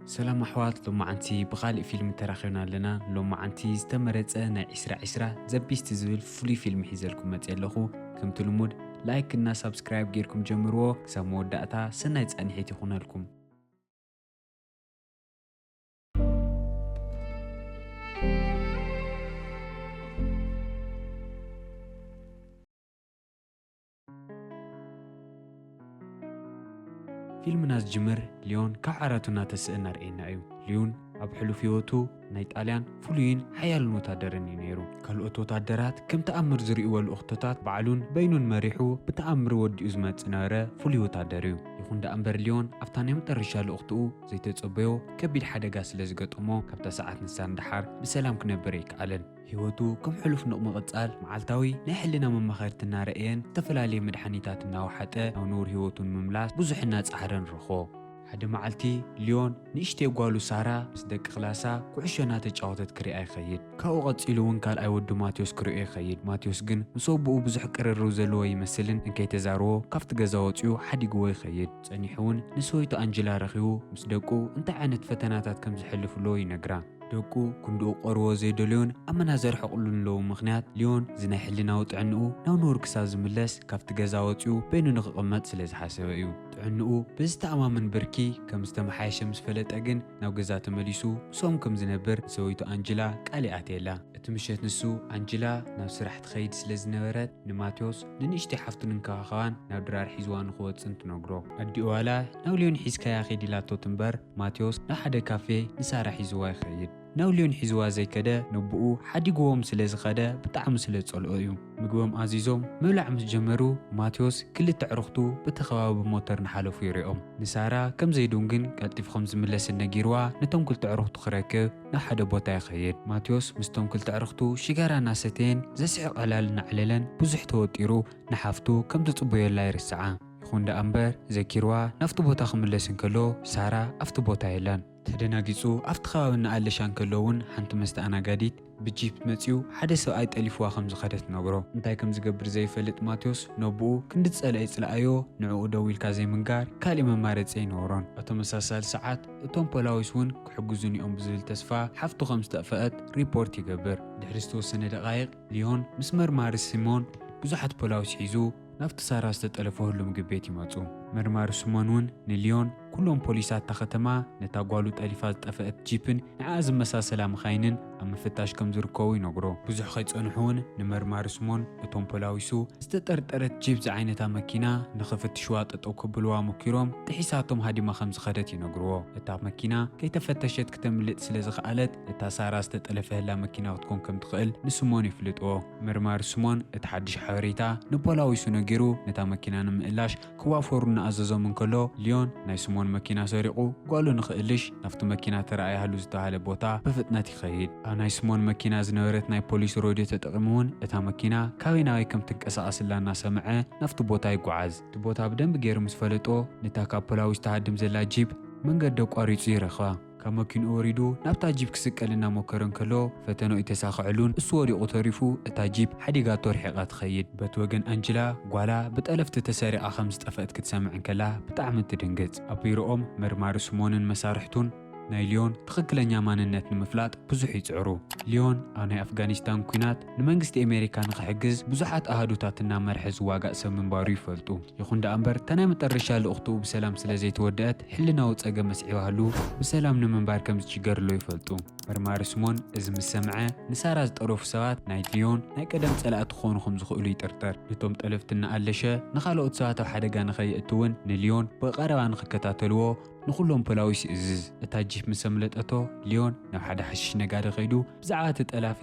ሰላም ኣሕዋት፣ ሎማዓንቲ ብኻሊእ ፊልም ተራኺብና ኣለና። ሎማዓንቲ ዝተመረጸ ናይ ዒስራ ዒስራ ዘቢስት ዝብል ፍሉይ ፊልም ሒዘልኩም መጽየ ኣለኹ። ከምቲ ልሙድ ላይክ እና ሳብስክራይብ ጌርኩም ጀምርዎ። ክሳብ መወዳእታ ሰናይ ጻንሒት ይኹነልኩም። ፊልምና ዝጅምር ሊዮን ካብ ዓራቱ እናተስእ እናርኣየና እዩ። ሊዮን ኣብ ሕሉፍ ህይወቱ ናይ ጣልያን ፍሉይን ሓያልን ወታደርን እዩ ነይሩ። ካልኦት ወታደራት ከም ተኣምር ዝርእይዎ ልኡኽቶታት ባዕሉን በይኑን መሪሑ ብተኣምር ወዲኡ ዝመጽእ ነበረ ፍሉይ ወታደር እዩ። ይኹን ደኣ እምበር ሊዮን ኣብታ ናይ መጠረሻ ልኡኽትኡ ዘይተጸበዮ ከቢድ ሓደጋ ስለ ዝገጠሞ ካብታ ሰዓት ንሳ ንደሓር ብሰላም ክነብር ኣይከኣለን። ህይወቱ ከም ሕሉፍ ንቕምቕጻል መዓልታዊ ናይ ሕልና መማኸርቲ እናረኣየን ዝተፈላለየ መድሓኒታት እናወሓጠ ናብ ንቡር ህይወቱ ንምምላስ ብዙሕ እናጻዕረ ንረኽቦ። ሓደ መዓልቲ ሊዮን ንእሽተይ ጓሉ ሳራ ምስ ደቂ ክላሳ ኩዕሾ እናተጫወተት ክሪኣ ይኸይድ። ካብኡ ቀጺሉ እውን ካልኣይ ወዱ ማቴዎስ ክሪኦ ይኸይድ። ማቴዎስ ግን ምስ ኣቦኡ ብዙሕ ቅርርብ ዘለዎ ይመስልን እንከይተዛረቦ ካብቲ ገዛ ወጺኡ ሓዲግዎ ይኸይድ። ጸኒሑ እውን ንሰበይቱ ኣንጅላ ረኺቡ ምስ ደቁ እንታይ ዓይነት ፈተናታት ከም ዝሕልፍሎ ይነግራ። ደቁ ክንድኡ ክቐርቦ ዘይደልዮን ኣመና ዘርሕቑሉን ኣለዉ ምኽንያት ሊዮን እዚ ናይ ሕልናዊ ጥዕንኡ ናብ ንቡር ክሳብ ዝምለስ ካብቲ ገዛ ወጺኡ በይኑ ንኽቕመጥ ስለ ዝሓሰበ እዩ። ጥዕንኡ ብዝተኣማምን ብርኪ ከም ዝተመሓየሸ ምስ ፈለጠ ግን ናብ ገዛ ተመሊሱ ምስኦም ከም ዝነብር ንሰበይቱ ኣንጅላ ቃል ይኣትየላ። እቲ ምሸት ንሱ ኣንጅላ ናብ ስራሕ ትኸይድ ስለ ዝነበረት ንማቴዎስ ንንእሽተይ ሓፍቱ ንንከባኸባን ናብ ድራር ሒዝዋ ንኽወጽእን ትነግሮ። ኣዲኡ ዋላ ናብ ሊዮን ሒዝካያ ኺድ ኢላቶ ትንበር ማቴዎስ ናብ ሓደ ካፌ ንሳራ ሒዝዋ ይኸይድ። ናብ ሊዮን ሒዝዋ ዘይከደ ነቦኡ ሓዲግዎም ስለ ዝኸደ ብጣዕሚ ስለ ዝጸልኦ እዩ። ምግቦም ኣዚዞም ምብላዕ ምስ ጀመሩ ማቴዎስ ክልተ ኣዕሩኽቱ በቲ ከባቢ ብሞተር ንሓለፉ ይሪኦም። ንሳራ ከም ዘይድውን ግን ቀልጢፉ ከም ዝምለስን ነጊርዋ ነቶም ክልተ ኣዕሩኽቱ ክረክብ ናብ ሓደ ቦታ ይኸይድ። ማቴዎስ ምስቶም ክልተ ኣዕሩኽቱ ሽጋራ እናሰተየን ዘስሕቕ ዕላል እናዕለለን ብዙሕ ተወጢሩ ንሓፍቱ ከም ትጽበየላ ይርስዓ። ይኹን ደኣ እምበር ዘኪርዋ ናብቲ ቦታ ክምለስ እንከሎ ሳራ ኣብቲ ቦታ የላን። ተደናጊጹ ኣብቲ ከባቢ እናኣለሻ እንከሎ እውን ሓንቲ መስተኣናጋዲት ብጂፕ መጺኡ ሓደ ሰብኣይ ጠሊፍዋ ከም ዝኸደ ትነግሮ። እንታይ ከም ዝገብር ዘይፈልጥ ማቴዎስ ነቦኡ ክንዲ ዝጸልአ ይጽልኣዮ ንዕኡ ደው ኢልካ ዘይምንጋር ካሊእ መማረጺ ኣይነበሮን። ኣብ ተመሳሳሊ ሰዓት እቶም ፖላዊስ እውን ክሕግዙኒ እዮም ብዝብል ተስፋ ሓፍቱ ከም ዝጠፍአት ሪፖርት ይገብር። ድሕሪ ዝተወሰነ ደቓይቕ ሊዮን ምስ መርማሪ ሲሞን ብዙሓት ፖላዊስ ሒዙ ናብቲ ሳራ ዝተጠለፈ ህሉው ምግቢ ቤት ይመጹ። መርማሪ ስሞን እውን ንሊዮን ኩሎም ፖሊሳት እታ ከተማ ነታ ጓሉ ጠሊፋ ዝጠፍአት ጂፕን ንዓኣ ዝመሳሰላ መኻይንን ኣብ ምፍታሽ ከም ዝርከቡ ይነግሮ። ብዙሕ ከይጸንሑ እውን ንመርማሪ ስሞን እቶም ፖላዊሱ ዝተጠርጠረት ጂፕ ዝዓይነታ መኪና ንኽፍትሽዋ ጠጠው ከብልዋ ሞኪሮም ጥሒሳቶም ሃዲማ ከም ዝኸደት ይነግርዎ። እታ መኪና ከይተፈተሸት ክተምልጥ ስለ ዝኸኣለት እታ ሳራ ዝተጠለፈ ህላ መኪና ክትኮን ከም ትኽእል ንስሞን ይፍልጥዎ። መርማሪ ስሞን እቲ ሓድሽ ሓበሬታ ንፖላዊሱ ነጊሩ ነታ መኪና ንምእላሽ ክዋፈሩ እናኣዘዞም እንከሎ ሊዮን ናይ ስሞን መኪና ሰሪቑ ጓሉ ንኽእልሽ ናብቲ መኪና ተረኣያሉ ዝተባሃለ ቦታ ብፍጥነት ይኸይድ። ኣብ ናይ ስሞን መኪና ዝነበረት ናይ ፖሊስ ሬድዮ ተጠቒሙ እውን እታ መኪና ካበይ ናበይ ከም ትንቀሳቐስላ እናሰምዐ ናብቲ ቦታ ይጓዓዝ። እቲ ቦታ ብደንቢ ገይሩ ምስ ፈለጦ ነታ ካብ ፖላዊስ ትሃድም ዘላ ጂፕ መንገዲ ኣቋሪጹ ይረኽባ። ካብ መኪንኡ ወሪዱ ናብታ ጂፕ ክስቀል እናሞከረ እንከሎ ፈተኖ ይተሳኽዐሉን እሱ ወዲቑ ተሪፉ እታ ጂፕ ሓዲጋቶ ርሒቓ ትኸይድ። በቲ ወገን ኣንጅላ ጓላ ብጠለፍቲ ተሰሪቓ ከም ዝጠፍአት ክትሰምዕ እንከላ ብጣዕሚ ትድንግጽ። ኣብ ቢሮኦም መርማሪ ስሞንን መሳርሕቱን ናይ ሊዮን ትኽክለኛ ማንነት ንምፍላጥ ብዙሕ ይጽዕሩ። ሊዮን ኣብ ናይ ኣፍጋኒስታን ኲናት ንመንግስቲ ኣሜሪካ ንኽሕግዝ ብዙሓት ኣሃዱታት እናመርሐ ዝዋጋእ ሰብ ምንባሩ ይፈልጡ። ይኹን ደኣ እምበር እታ ናይ መጠረሻ ልእኽትኡ ብሰላም ስለ ዘይተወደአት ሕልናዊ ጸገም ኣስዒባሉ ብሰላም ንምንባር ከም ዝችገርሎ ይፈልጡ። መርማሪ ስሞን እዚ ምስ ሰምዐ ንሳራ ዝጠለፉ ሰባት ናይ ሊዮን ናይ ቀደም ጸላእቲ ክኾኑ ከም ዝኽእሉ ይጥርጠር። ነቶም ጠለፍቲ እናኣለሸ ንኻልኦት ሰባት ኣብ ሓደጋ ንኸየእትውን ንሊዮን ብቐረባ ንኽከታተልዎ ንኹሎም ፖላዊስ ይእዝዝ። እታ ጂፕ ምስ ኣምለጠቶ ሊዮን ናብ ሓደ ሓሽሽ ነጋዲ ከይዱ ብዛዕባ እቲ ጠላፊ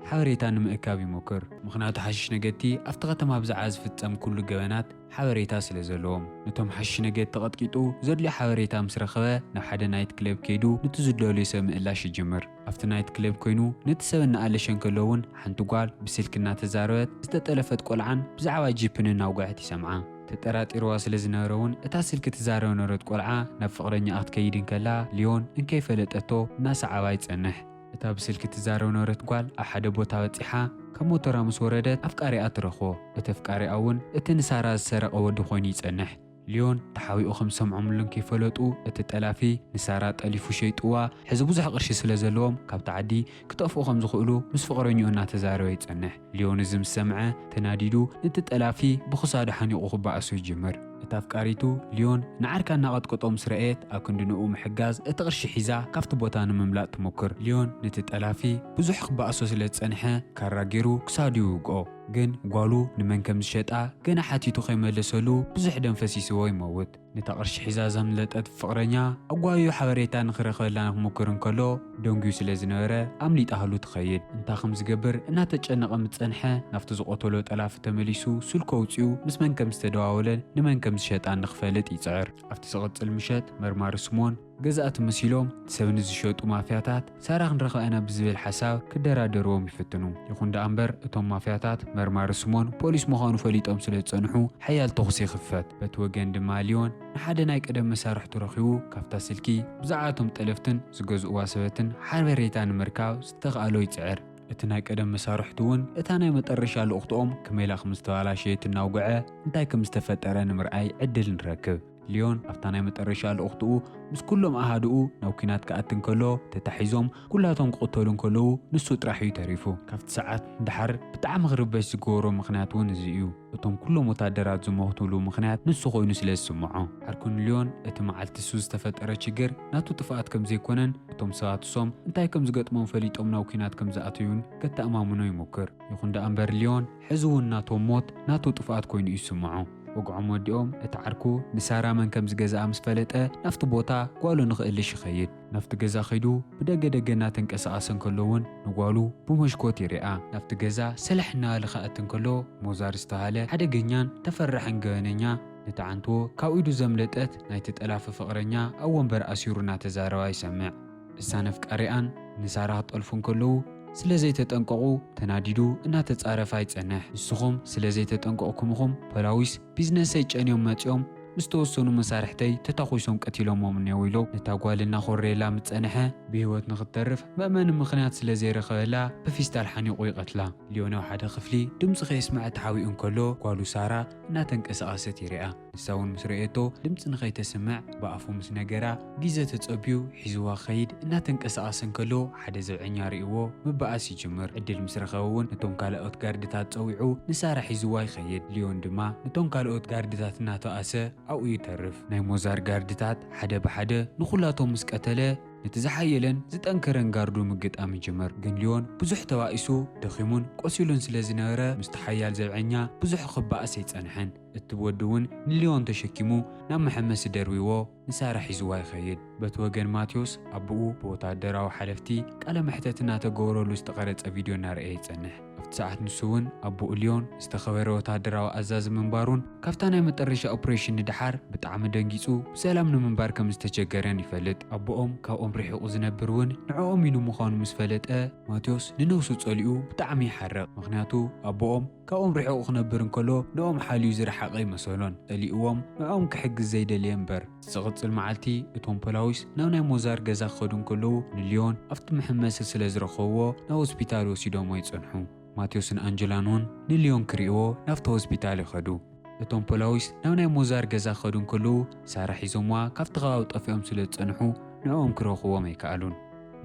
ሓበሬታ ንምእካብ ይሞክር። ምኽንያቱ ሓሽሽ ነገድቲ ኣብቲ ከተማ ብዛዕባ ዝፍጸም ኩሉ ገበናት ሓበሬታ ስለ ዘለዎም። ነቶም ሓሽሽ ነገድቲ ቀጥቂጡ ዘድልዮ ሓበሬታ ምስ ረኸበ ናብ ሓደ ናይት ክለብ ከይዱ ነቲ ዝደልዮ ሰብ ምእላሽ ይጅምር። ኣብቲ ናይት ክለብ ኮይኑ ነቲ ሰብ እናኣለሸ እንከሎ እውን ሓንቲ ጓል ብስልኪ እናተዛረበት ዝተጠለፈት ቆልዓን ብዛዕባ ጂፕን እናውግዐት ይሰምዓ። ተጠራጢርዋ ስለ ዝነበረ እውን እታ ስልኪ ትዛረብ ነበረት ቆልዓ ናብ ፍቕረኛኣ ክትከይድ እንከላ ሊዮን እንከይፈለጠቶ እናሰዓባ ይጸንሕ። እታ ብስልኪ ትዛረብ ነበረት ጓል ኣብ ሓደ ቦታ በጺሓ ካብ ሞተራ ምስ ወረደት ኣፍቃሪኣ ትረኽቦ። እቲ ኣፍቃሪኣ እውን እቲ ንሳራ ዝሰረቐ ወዲ ኮይኑ ይጸንሕ። ሊዮን ተሓቢኡ ከም ዝሰምዖምሉን ከይፈለጡ፣ እቲ ጠላፊ ንሳራ ጠሊፉ ሸይጥዋ፣ ሕዚ ብዙሕ ቅርሺ ስለ ዘለዎም ካብቲ ዓዲ ክጠፍኡ ከም ዝኽእሉ ምስ ፍቕረኛኡ እናተዛረበ ይጸንሕ። ሊዮን እዚ ምስ ሰምዐ ተናዲዱ ነቲ ጠላፊ ብኽሳዱ ሓኒቑ ክበኣሶ ይጅምር። እታ ኣፍቃሪቱ ሊዮን ንዓርካ እናቐጥቀጦ ምስ ረኣየት፣ ኣብ ክንዲ ንኡ ምሕጋዝ እቲ ቅርሺ ሒዛ ካብቲ ቦታ ንምምላጥ ትሞክር። ሊዮን ነቲ ጠላፊ ብዙሕ ክበኣሶ ስለ ዝጸንሐ ካራ ገይሩ ክሳዱ ይውግኦ። ግን ጓሉ ንመን ከም ዝሸጣ ገና ሓቲቱ ከይመለሰሉ ብዙሕ ደም ፈሲስዎ ይመውት። ነታ ቅርሺ ሒዛ ዘምለጠት ፍቕረኛ ኣጓዩ ሓበሬታ ንኽረኽበላ ክሞክር እንከሎ ደንጉዩ ስለ ዝነበረ ኣምሊጣ ሃሉ ትኸይድ። እንታይ ከም ዝገብር እናተጨነቐ ምስ ጸንሐ ናብቲ ዝቐተሎ ጠላፊ ተመሊሱ ስልኩ ኣውጺኡ ምስ መን ከም ዝተደዋወለን ንመን ከም ዝሸጣን ንኽፈልጥ ይጽዕር። ኣብቲ ዝቕጽል ምሸት መርማሪ ስሞን ገዛእቲ መሲሎም ሰብ ንዝሸጡ ማፍያታት ሳራ ክንረኽባ ኢና ብዝብል ሓሳብ ክደራደርዎም ይፍትኑ። ይኹን ደኣ እምበር እቶም ማፍያታት መርማሪ ስሞን ፖሊስ ምዃኑ ፈሊጦም ስለ ዝጸንሑ ሓያል ተኹሲ ይኽፈት። በቲ ወገን ድማ ሊዮን ንሓደ ናይ ቀደም መሳርሕቱ ረኺቡ ካብታ ስልኪ ብዛዕባ እቶም ጠለፍትን ዝገዝእዋ ሰበትን ሓበሬታ ንምርካብ ዝተኽኣሎ ይጽዕር። እቲ ናይ ቀደም መሳርሕቱ እውን እታ ናይ መጠረሻ ልእኽትኦም ከመይላ ከም ዝተባላሸየት እናውግዐ እንታይ ከም ዝተፈጠረ ንምርኣይ ዕድል ንረክብ። ሊዮን ኣብታ ናይ መጠረሻ ልእኽትኡ ምስ ኩሎም ኣሃድኡ ናብ ኲናት ክኣቲ እንከሎ ተታሒዞም ኩላቶም ክቕተሉ እንከለዉ ንሱ ጥራሕ እዩ ተሪፉ። ካብቲ ሰዓት ንደሓር ብጣዕሚ ክርበሽ ዝገበሮ ምኽንያት እውን እዚ እዩ። እቶም ኩሎም ወታደራት ዝሞትሉ ምኽንያት ንሱ ኮይኑ ስለ ዝስምዖ። ዓርኩ ንሊዮን እቲ መዓልቲ እሱ ዝተፈጠረ ችግር ናቱ ጥፍኣት ከም ዘይኮነን እቶም ሰባት እሶም እንታይ ከም ዝገጥሞም ፈሊጦም ናብ ኲናት ከም ዝኣተዩን ከተኣማምኖ ይሞክር። ይኹን ደኣ እምበር ሊዮን ሕዚ እውን ናቶም ሞት ናቱ ጥፍኣት ኮይኑ እዩ ዝስምዖ። ወግዖም ወዲኦም እቲ ዓርኩ ንሳራ መን ከም ዝገዝኣ ምስ ፈለጠ ናብቲ ቦታ ጓሉ ንኽእልሽ ይኸይድ። ናብቲ ገዛ ከይዱ ብደገ ደገ እናተንቀሳቐሰ እንከሎ እውን ንጓሉ ብመሽኮት ይሪኣ። ናብቲ ገዛ ሰላሕ እናበለ ክኣቲ እንከሎ ሞዛር ዝተባሃለ ሓደገኛን ተፈራሕን ገበነኛ ነቲ ዓንትዎ ካብ ኢዱ ዘምለጠት ናይቲ ጠላፊ ፍቕረኛ ኣብ ወንበር ኣሲሩ እናተዛረባ ይሰምዕ። እሳን ኣፍቃሪኣን ንሳራ ክጠልፉ እንከለዉ ስለ ዘይተጠንቀቑ ተናዲዱ እናተጻረፋ ይጸንሕ። ንስኹም ስለ ዘይተጠንቀቕኩም ኢኹም ፖላዊስ ቢዝነሰይ ጨንዮም መጺኦም ምስ ተወሰኑ መሳርሕተይ ተታኹሶም ቀቲሎሞም እኔው ኢሉ ነታ ጓል እናኾረየላ ምስ ጸንሐ ብህይወት ንኽትተርፍ መእመኒ ምኽንያት ስለ ዘይረኸበላ ብፊስታል ሓኒቑ ይቐትላ። ሊዮን ኣብ ሓደ ክፍሊ ድምጺ ከየስምዐ ተሓቢኡ እንከሎ ጓሉ ሳራ እናተንቀሳቐሰት ይሪኣ። ንሳ እውን ምስ ረእየቶ ድምጺ ንኸይተስምዕ ብኣፉ ምስ ነገራ ግዜ ተጸብዩ ሒዝዋ ክኸይድ እናተንቀሳቐሰ እንከሎ ሓደ ዘብዐኛ ርእይዎ ምበኣስ ይጅምር። ዕድል ምስ ረኸበ እውን ነቶም ካልኦት ጋርድታት ጸዊዑ ንሳራ ሒዝዋ ይኸይድ። ሊዮን ድማ ነቶም ካልኦት ጋርድታት እናተኣሰ ኣብኡ ይተርፍ። ናይ ሞዛር ጋርድታት ሓደ ብሓደ ንኹላቶም ምስ ቀተለ ነቲ ዝሓየለን ዝጠንከረን ጋርዱ ምግጣም ይጅምር። ግን ሊዮን ብዙሕ ተባኢሱ ደኺሙን ቆሲሉን ስለ ዝነበረ ምስቲ ሓያል ዘብዐኛ ብዙሕ ክበኣስ ኣይጸንሐን። እቲ ወዲ እውን ንሊዮን ተሸኪሙ ናብ መሐመሲ ደርቢዎ ንሳራ ሒዝዋ ይኸይድ። በቲ ወገን ማቴዎስ ኣቦኡ ብወታደራዊ ሓለፍቲ ቃለ መሕተት እናተገበረሉ ዝተቐረጸ ቪድዮ እናረኣየ ይጸንሕ። ኣብቲ ሰዓት ንሱ እውን ኣቦኡ ሊዮን ዝተኸበረ ወታደራዊ ኣዛዚ ምንባሩን ካብታ ናይ መጠረሻ ኦፕሬሽን ንደሓር ብጣዕሚ ደንጊጹ ብሰላም ንምንባር ከም ዝተቸገረን ይፈልጥ። ኣቦኦም ካብኦም ርሒቑ ዝነብር እውን ንዕኦም ኢሉ ምዃኑ ምስ ፈለጠ ማቴዎስ ንነብሱ ጸሊኡ ብጣዕሚ ይሓርቕ። ምኽንያቱ ኣቦኦም ካብኦም ርሒቑ ክነብር እንከሎ ንኦም ሓልዩ ዝረሓቐ ይመሰሎን ጸሊእዎም ንኦም ክሕግዝ ዘይደልየ እምበር። ዝቕጽል መዓልቲ እቶም ፖላዊስ ናብ ናይ ሞዛር ገዛ ክኸዱ እንከለዉ ንሊዮን ኣብቲ መሐመሲ ስለ ዝረኸብዎ ናብ ሆስፒታል ወሲዶሞ ይጸንሑ። ማቴዎስን ኣንጀላን እውን ንሊዮን ክርእይዎ ናብቲ ሆስፒታል ይኸዱ። እቶም ፖላዊስ ናብ ናይ ሞዛር ገዛ ክኸዱ እንከለዉ ሳራ ሒዞምዋ ካብቲ ከባቢ ጠፊኦም ስለ ዝጸንሑ ንዕኦም ክረኽብዎም ኣይከኣሉን።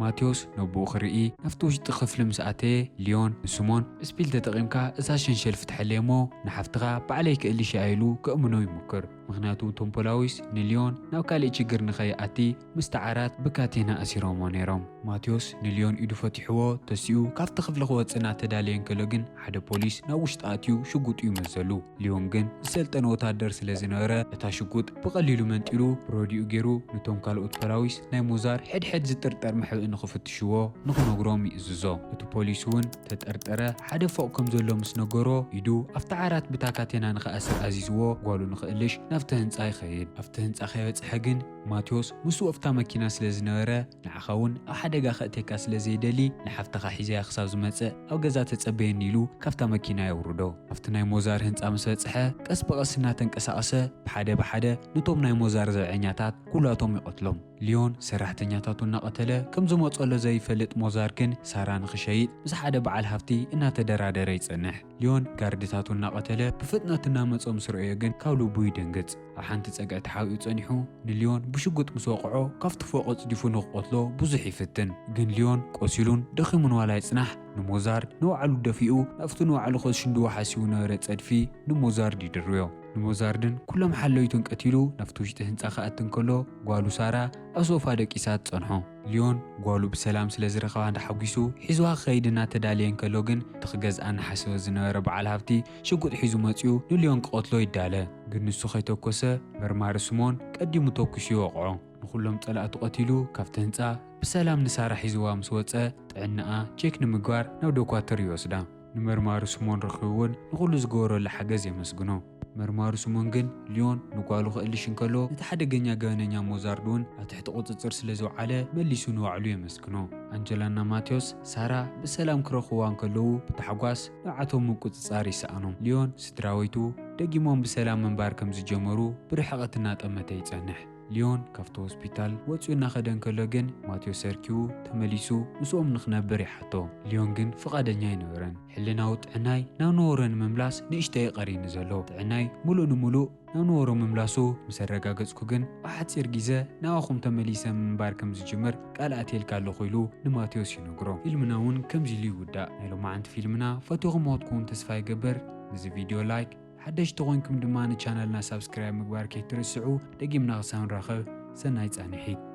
ማቴዎስ ነቦኡ ክርኢ ናብቲ ውሽጢ ክፍሊ ምስ ኣተየ ሊዮን ንስሞን ስፒል ተጠቒምካ እዛ ሸንሸል ፍትሐለይ እሞ ንሓፍትኻ ባዕለይ ክእልሽ እያ ኢሉ ከእምኖ ይሞክር። ምኽንያቱ እቶም ፖላዊስ ንሊዮን ናብ ካልእ ችግር ንኸይኣቲ ምስቲ ዓራት ብካቴና ኣሲሮሞ ነይሮም። ማቴዎስ ንሊዮን ኢዱ ፈቲሕዎ ተሲኡ ካብቲ ክፍሊ ክወጽእ እናተዳለየ እንከሎ ግን ሓደ ፖሊስ ናብ ውሽጢ ኣትዩ ሽጉጡ ይመዘሉ። ሊዮን ግን ዝሰልጠነ ወታደር ስለ ዝነበረ እታ ሽጉጥ ብቐሊሉ መንጢሉ ብረዲኡ ገይሩ ነቶም ካልኦት ፖላዊስ ናይ ሞዛር ሕድሕድ ዝጥርጠር መሕብኢ ንኽፍትሽዎ ንኽነግሮም ይእዝዞ። እቲ ፖሊስ እውን ተጠርጠረ ሓደ ፎቕ ከም ዘሎ ምስ ነገሮ ኢዱ ኣብቲ ዓራት ብታ ካቴና ንኽኣስር ኣዚዝዎ ጓሉ ንኽእልሽ ናብቲ ህንጻ ይኸይድ። ኣብቲ ህንጻ ከይበጽሐ ግን ማቴዎስ ምስኡ ኣብታ መኪና ስለ ዝነበረ ንዓኻ እውን ኣብ ሓደጋ ከእትየካ ስለ ዘይደሊ ንሓፍትኻ ሒዘያ ክሳብ ዝመጽእ ኣብ ገዛ ተጸበየኒ ኢሉ ካብታ መኪና የውርዶ። ኣብቲ ናይ ሞዛር ህንጻ ምስ በጽሐ ቀስ ብቐስ እናተንቀሳቐሰ ብሓደ ብሓደ ነቶም ናይ ሞዛር ዘብዐኛታት ኩላቶም ይቐትሎም። ሊዮን ሰራሕተኛታቱ እናቐተለ ከም ዝመፀሎ ዘይፈልጥ ሞዛር ግን ሳራ ንኽሸይጥ ምስ ሓደ በዓል ሃፍቲ እናተደራደረ ይጸንሕ። ሊዮን ጋርድታቱ እናቐተለ ብፍጥነት እናመጾ ምስ ረእዮ ግን ካብ ልቡ ይድንግጽ። ኣብ ሓንቲ ጸግዒ ተሓቢኡ ጸኒሑ ንሊዮን ብሽጉጥ ምስ ወቕዖ ካብቲ ፎቕ ኣጽዲፉ ንኽቐትሎ ብዙሕ ይፍትን። ግን ሊዮን ቆሲሉን ደኺሙን ዋላ ይጽናሕ ንሞዛርድ ንባዕሉ ደፊኡ ናብቲ ንባዕሉ ከሽንድዎ ሓሲቡ ነበረ ጸድፊ ንሞዛርድ ይድርብዮ። ንሞዛርድን ኩሎም ሓለይቱን ቀቲሉ ናብቲ ውሽጢ ህንጻ ክኣቲ እንከሎ ጓሉ ሳራ ኣብ ሶፋ ደቂሳ ትጸንሖ። ሊዮን ጓሉ ብሰላም ስለ ዝረኸባ እንዳሓጒሱ ሒዝዋ ክኸይድ እናተዳለየ እንከሎ ግን እቲ ክገዝኣ እናሓሰበ ዝነበረ በዓል ሃፍቲ ሽጉጥ ሒዙ መጺኡ ንሊዮን ክቐትሎ ይዳለ። ግን ንሱ ከይተኮሰ መርማሪ ስሞን ቀዲሙ ተኩሱ ይወቕዖ። ንኹሎም ጸላእቱ ቀቲሉ ካብቲ ህንጻ ብሰላም ንሳራ ሒዝዋ ምስ ወጸ ጥዕናኣ ቼክ ንምግባር ናብ ዶኳተር ይወስዳ። ንመርማሪ ስሞን ረኺቡ እውን ንኹሉ ዝገበረሉ ሓገዝ የመስግኖ። መርማሪ ስሞን ግን ሊዮን ንጓሉ ክእልሽ እንከሎ ነቲ ሓደገኛ ገበነኛ ሞዛርድ እውን ኣብ ትሕቲ ቁጽጽር ስለ ዝወዓለ መሊሱ ንባዕሉ የመስግኖ። ኣንጀላና ማቴዎስ ሳራ ብሰላም ክረኽብዋ እንከለዉ ብታሕጓስ ንዓቶም ምቁጽጻር ይሰኣኖም። ሊዮን ስድራወይቱ ደጊሞም ብሰላም ምንባር ከም ዝጀመሩ ብርሕቐት እናጠመተ ይጸንሕ። ሊዮን ካብቲ ሆስፒታል ወጺኡ እናኸደ እንከሎ ግን ማቴዎስ ሰርኪቡ ተመሊሱ ምስኦም ንኽነብር ይሓቶ። ሊዮን ግን ፍቓደኛ ኣይነበረን። ሕልናዊ ጥዕናይ ናብ ነበሮ ንምምላስ ንእሽተይ ቀሪኒ ዘሎ። ጥዕናይ ሙሉእ ንሙሉእ ናብ ነበሮ ምምላሱ ምስ ኣረጋገጽኩ ግን ብሓጺር ግዜ ናባኹም ተመሊሰ ምንባር ከም ዝጅምር ቃል ኣትየልካ ኣለኹ ኢሉ ንማቴዎስ ይነግሮ። ፊልምና እውን ከምዚ ኢሉ ይውዳእ። ናይ ሎማዓንቲ ፊልምና ፈቲኹምዎ ክትኮኑ ተስፋ ይገብር። ነዚ ቪድዮ ላይክ፣ ሓደሽቲ ኮይንኩም ድማ ንቻነልና ሳብስክራይብ ምግባር ከይትርስዑ። ደጊምና ክሳብ ንራኸብ ሰናይ ጻንሒት።